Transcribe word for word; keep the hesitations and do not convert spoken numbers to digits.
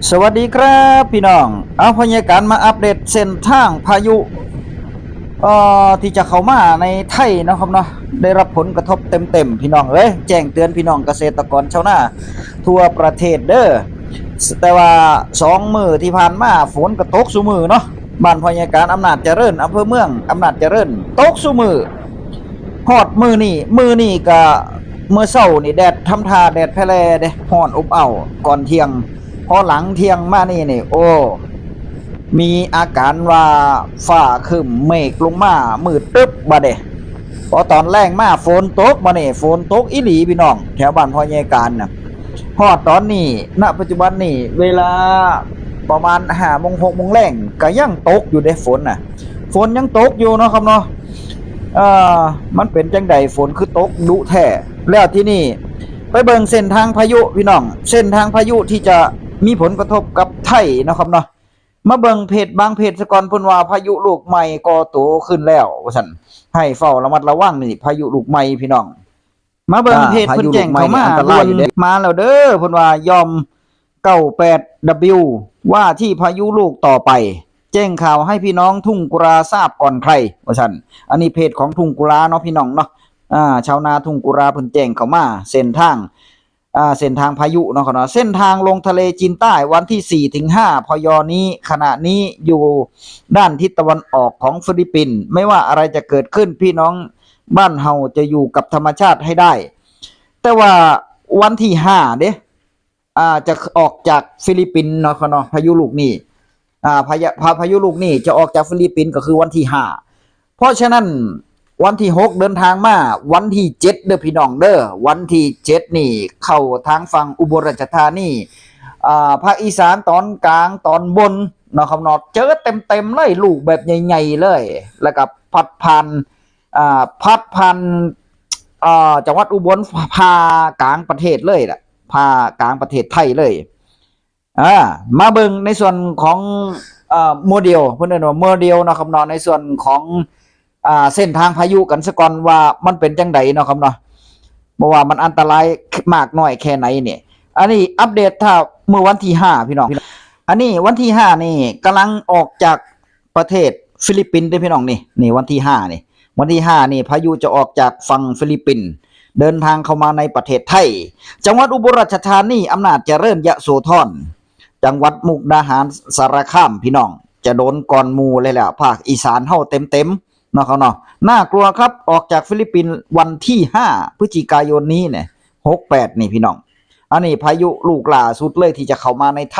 สวัสดีครับพี่น้อง เอาพยากรณ์มาอัปเดตเส้นทางพายุ เอ่อ ที่จะเข้ามาในไทยเนาะครับเนาะ ได้รับผลกระทบเต็มๆ พี่น้องเอ้ย แจ้งเตือนพี่น้องเกษตรกรชาวนาทั่วประเทศเด้อ แต่ว่าสองมื้อที่ผ่านมาฝนก็ตกซุมื้อเนาะ บ้านพยากรณ์อำนาจเจริญ อำเภอเมืองอำนาจเจริญ ตกซุมื้อ ฮอดมื้อนี้ มื้อนี้ก็มื้อเช้านี่แดดทำท่าแดดแผ่แลเด้ ร้อนอบอ้าวก่อนเที่ยง พอหลังเที่ยงมานี่นี่ โอ้ มีอาการว่าฟ้าครึ้มเมฆลงมามืดตึ๊บบัดเด้ พอตอนแลงมาฝนตกบัดนี้ ฝนตกอีหลีพี่น้อง แถวบ้านพ่อใหญ่การน่ะ ฮอดตอนนี้ ณ ปัจจุบันนี่ เวลาประมาณห้าโมง หกโมงแลง ก็ยังตกอยู่เด้ ฝนน่ะ ฝนยังตกอยู่เนาะครับเนาะ เอ่อ มันเป็นจังใด ฝนคือตกดุแท้ แล้วที่นี่ ไปเบิ่งเส้นทางพายุพี่น้อง เส้นทางพายุที่จะมีผลกระทบกับไทยเนาะครับเนาะ มาเบิ่งเพจบางเพจซะก่อน เพิ่นว่าพายุลูกใหม่ก่อตัวขึ้นแล้ว ว่าซั่น ให้เฝ้าระมัดระวังนี่ พายุลูกใหม่พี่น้อง มาเบิ่ง อ่า เพจเพิ่นแจ้งเข้ามา พายุลูกใหม่นี่อันตรายอยู่เด้ ด่วนมาแล้วเด้อ เพิ่นว่าย่อม เก้าแปด ดับเบิลยู ว่าที่พายุลูกต่อไป แจ้งข่าวให้พี่น้องทุ่งกุลาทราบก่อนใคร ว่าซั่น อันนี้เพจของทุ่งกุลาเนาะพี่น้องเนาะ อ่า ชาวนาทุ่งกุลาเพิ่นแจ้งเข้ามา เส้นทาง อ่า เส้นทางพายุเนาะครับเนาะ เส้นทางลงทะเลจีนใต้วันที่สี่ถึงห้า พย นี้ ขณะนี้อยู่ด้านทิศตะวันออกของฟิลิปปินส์ ไม่ว่าอะไรจะเกิดขึ้น พี่น้องบ้านเฮาจะอยู่กับธรรมชาติให้ได้ แต่ว่าวันที่ห้าเด้ อ่า จะออกจากฟิลิปปินส์เนาะครับเนาะ พายุลูกนี้ อ่า พายุ พา พายุลูกนี้จะออกจากฟิลิปปินส์ก็คือวันที่ห้า เพราะฉะนั้นวันที่หกเดินทางมา วันที่เจ็ดเด้อพี่น้องเด้อ วันที่เจ็ดนี่เข้าทางฝั่งอุบลราชธานี อ่า ภาคอีสานตอนกลางตอนบนเนาะครับเนาะ เจอเต็มๆเลย ลูกแบบใหญ่ๆเลย แล้วก็พัดผ่าน อ่า พัดผ่าน อ่า จังหวัดอุบล ผ่ากลางประเทศเลยล่ะ ผ่ากลางประเทศไทยเลย อ่า มาเบิ่งในส่วนของ เอ่อ โมเดล เพิ่นเอิ้นว่าโมเดลเนาะครับเนาะ ในส่วนของ อ่า เส้นทางพายุกันซะก่อนว่ามันเป็นจังใดเนาะครับเนาะ เพราะว่ามันอันตรายมากน้อยแค่ไหนเนี่ย อันนี้อัปเดตถ้าเมื่อวันที่ห้าพี่น้อง อันนี้วันที่ห้านี่กำลังออกจากประเทศฟิลิปปินส์เด้อพี่น้องนี่ นี่วันที่ห้านี่ วันที่ห้านี่พายุจะออกจากฝั่งฟิลิปปินส์ เดินทางเข้ามาในประเทศไทย จังหวัดอุบลราชธานี อำนาจเจริญ ยโสธร จังหวัดมุกดาหาร สารคาม พี่น้อง จะโดนก่อนหมู่เลยแหละ ภาคอีสานเฮาเต็มๆเนาะครับเนาะ น่ากลัวครับ ออกจากฟิลิปปินส์วันที่ห้าพฤศจิกายนนี้เนี่ย หกแปดนี่พี่น้อง อันนี้พายุลูกล่าสุดเลยที่จะเข้ามาในไทย